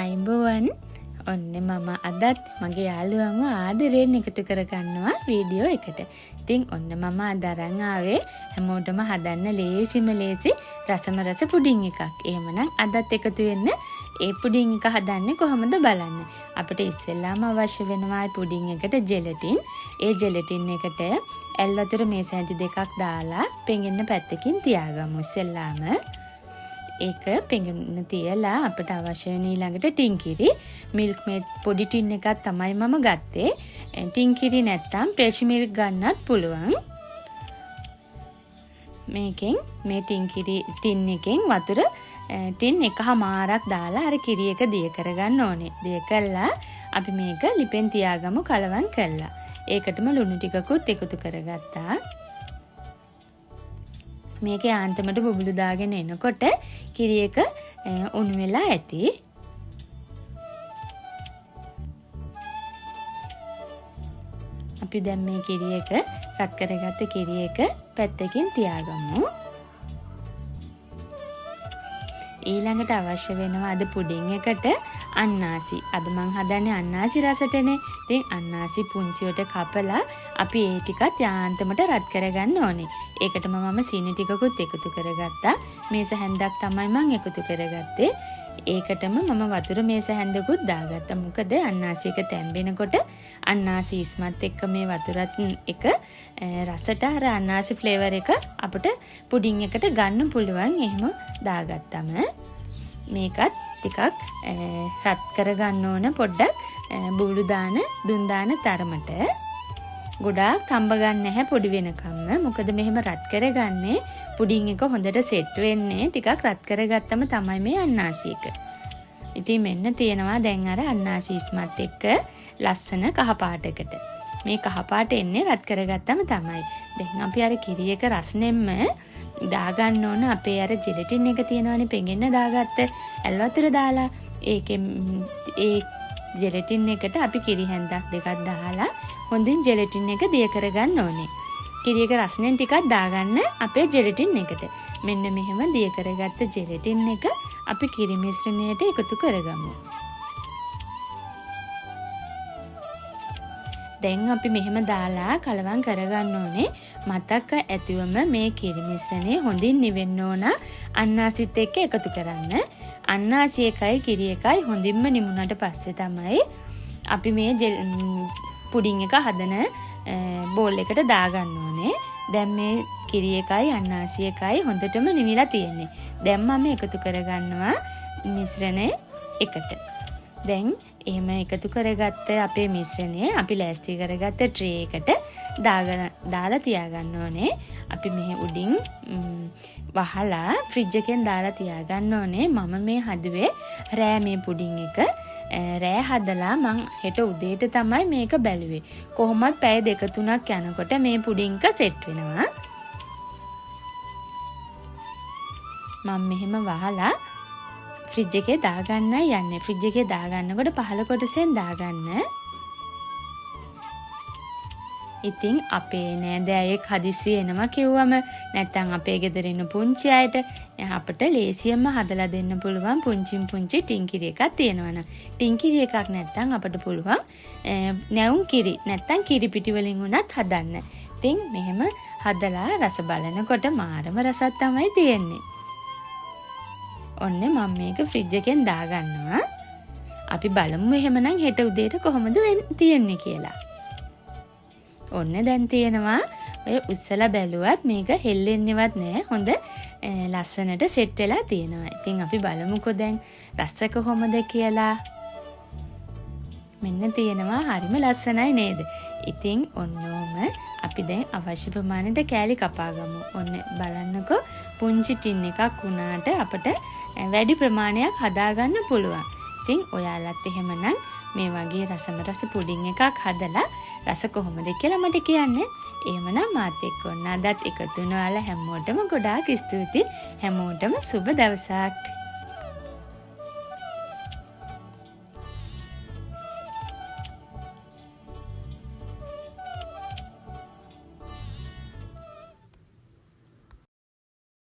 ආයුබෝවන්. ඔන්න මම අදත් මගේ යාළුවන්ව ආදරයෙන් එකතු කරගන්නවා වීඩියෝ එකට. ඉතින් ඔන්න මම අද අරන් ආවේ හැමෝටම හදන්න ලේසිම ලේසි රසම රස පුඩින් එකක්. එහෙමනම් අදත් එකතු වෙන්න ඒ පුඩින් එක හදන්නේ කොහොමද බලන්න. අපිට ඉස්සෙල්ලාම අවශ්‍ය වෙනවා ඒ පුඩින් එකට ජෙලටින්. ඒ ජෙලටින් එකට ඇල් වතුර මේස හැඳි දෙකක් දාලා පෙඟෙන්න පැත්තකින් තියාගමු ඉස්සෙල්ලාම. ඒක පෙඟෙන්න තියලා අපිට අවශ්‍ය වෙන ඊළඟට ටින් කිරි, මිල්ක් මේඩ් පොඩි ටින් එකක් තමයි මම ගත්තේ. ටින් කිරි නැත්තම් ෆ්‍රෙෂ් මිල්ක් ගන්නත් පුළුවන්. මේකෙන් මේ ටින් කිරි ටින් එකෙන් වතුර ටින් එකහමාරක් දාලා අර කිරි එක දිය කරගන්න ඕනේ. දිය කළා අපි මේක ලිපෙන් තියාගමු කලවම් කරලා. ඒකටම ලුණු ටිකකුත් එකතු කරගත්තා. මේක යාන්තමට බුබුලු දාගෙන එනකොට කිරි එක උණු වෙලා ඇති. අපි දැන් මේ කිරි එක රත් කරගත්ත කිරි එක පැත්තකින් තියාගමු. ඊළඟට අවශ්‍ය වෙනවා අද පුඩින් එකට අන්නාසි. අද මං හදන්නේ අන්නාසි රසටනේ. ඉතින් අන්නාසි පුංචිවට කපලා අපි ඒ ටිකත් යාන්තමට රත් කරගන්න ඕනේ. ඒකටම මම සීනි ටිකකුත් එකතු කරගත්තා. මේස හැන්දක් තමයි මං එකතු කරගත්තේ. ඒකටම මම වතුර මේස හැන්දකුත් දාගත්තා. මොකද අන්නාසි එක තැම්බෙනකොට අන්නාසි ඉස්මත් එක්ක මේ වතුරත් එක රසට අර අන්නාසි ෆ්ලේවර් එක අපිට පුඩින් එකට ගන්න පුළුවන්. එහෙම දාගත්තම මේකත් ටිකක් රත් කරගන්න ඕන පොඩ්ඩක් බුබුලු දාන දුම් දාන තරමට. ගොඩාක් තඹ ගන්න නැහැ පොඩි වෙනකම්ම. මොකද මෙහෙම රත් කරගන්නේ පුඩින් එක හොඳට සෙට් වෙන්නේ ටිකක් රත් කරගත්තම තමයි මේ අන්නාසි එක. ඉතින් මෙන්න තියෙනවා දැන් අර අන්නාසි ඉස්මත් එක්ක ලස්සන කහ පාටකට. මේ කහ පාට එන්නේ රත් කරගත්තම තමයි. දැන් අපි අර කිරි එක රස්නෙම්ම දාගන්න ඕන අපේ අර ජෙලටින් එක තියෙනවනේ පෙඟෙන්න දාගත්ත ඇල් වතුර දාලා. ඒකෙන් ඒ ජෙලටින් එකට අපි කිරි හැන්දක් දෙකක් දාලා හොඳින් ජෙලටින් එක දිය කරගන්න ඕනේ. කිරි එක රස්නෙන් ටිකක් දාගන්න අපේ ජෙලටින් එකට. මෙන්න මෙහෙම දිය කරගත්ත ජෙලටින් එක අපි කිරි මිශ්‍රණයට එකතු කරගමු. දැන් අපි මෙහෙම දාලා කලවම් කරගන්න ඕනේ. මතක ඇතිවම මේ කිරි මිශ්‍රණය හොඳින් නිවෙන්න ඕන අන්නාසිත් එක්ක එකතු කරන්න. අන්නාසි එකයි කිරි එකයි හොඳින්ම නිමුණට පස්සේ තමයි අපි මේ පුඩින් එක හදන බෝල් එකට දාගන්න ඕනේ. දැන් මේ කිරි එකයි අන්නාසි එකයි හොඳටම නිවිලා තියෙන්නේ. දැන් මම එකතු කරගන්නවා මිශ්‍රණය එකට. දැන් එහෙම එකතු කරගත්ත අපේ මිශ්‍රණය අපි ලෑස්ති කරගත්ත ට්‍රේ එකට දාලා තියාගන්න ඕනේ. අපි මෙහෙ උඩින් වහලා ෆ්‍රිජ් එකෙන් දාලා තියාගන්න ඕනේ. මම මේ හදුවේ රෑ මේ පුඩින් එක. රෑ හදලා මං හෙට උදේට තමයි මේක බැලුවේ. කොහොමත් පැය දෙක තුනක් යනකොට මේ පුඩින් එක සෙට් වෙනවා. මං මෙහෙම වහලා ෆ්‍රිජ් එකේ දාගන්නයි යන්නේ. ෆ්‍රිජ් එකේ දාගන්නකොට පහළ කොටසෙන් දාගන්න. ඉතින් අපේ නෑදෑයෙක් හදිස්සියේ එනවා කිව්වම නැත්තම් අපේ ගෙදර ඉන්න පුංචි අයට අපිට ලේසියෙන්ම හදලා දෙන්න පුළුවන් පුංචිම් පුංචි ටින් කිරි එකක් තියෙනවනම්. ටින් කිරි එකක් නැත්තම් අපිට පුළුවන් නැවුම් කිරි නැත්තම් කිරි පිටි වලින් වුණත් හදන්න. ඉතින් මෙහෙම හදලා රස බලනකොට මාරම රසක් තමයි තියෙන්නේ. ඔන්න මම මේක ෆ්‍රිජ් එකෙන් දාගන්නවා. අපි බලමු එහෙමනම් හෙට උදේට කොහොමද තියෙන්නේ කියලා. ඔන්න දැන් තියෙනවා ඔය උස්සලා බැලුවත් මේක හෙල්ලෙන්නේවත් නෑ. හොඳ ලස්සනට සෙට් වෙලා තියෙනවා. ඉතින් අපි බලමුකෝ දැන් රස කොහොමද කියලා. මෙන්න තියෙනවා හරිම ලස්සනයි නේද? ඉතින් ඔන්නෝම අපි දැන් අවශ්‍ය ප්‍රමාණයට කෑලි කපා ගමු. ඔන්න බලන්නකෝ පුංචි ටින් එකක් වුණාට අපට වැඩි ප්‍රමාණයක් හදාගන්න පුළුවන්. ඉතින් ඔයාලත් එහෙමනම් මේ වගේ රසම රස පුඩින් එකක් හදලා රස කොහොමද කියලා මට කියන්න. එහෙමනම් මාත් එක්ක ඔන්න අදත් එකතු වුණ ඔයාලා හැමෝටම ගොඩාක් ස්තුතියි. හැමෝටම සුබ දවසක්.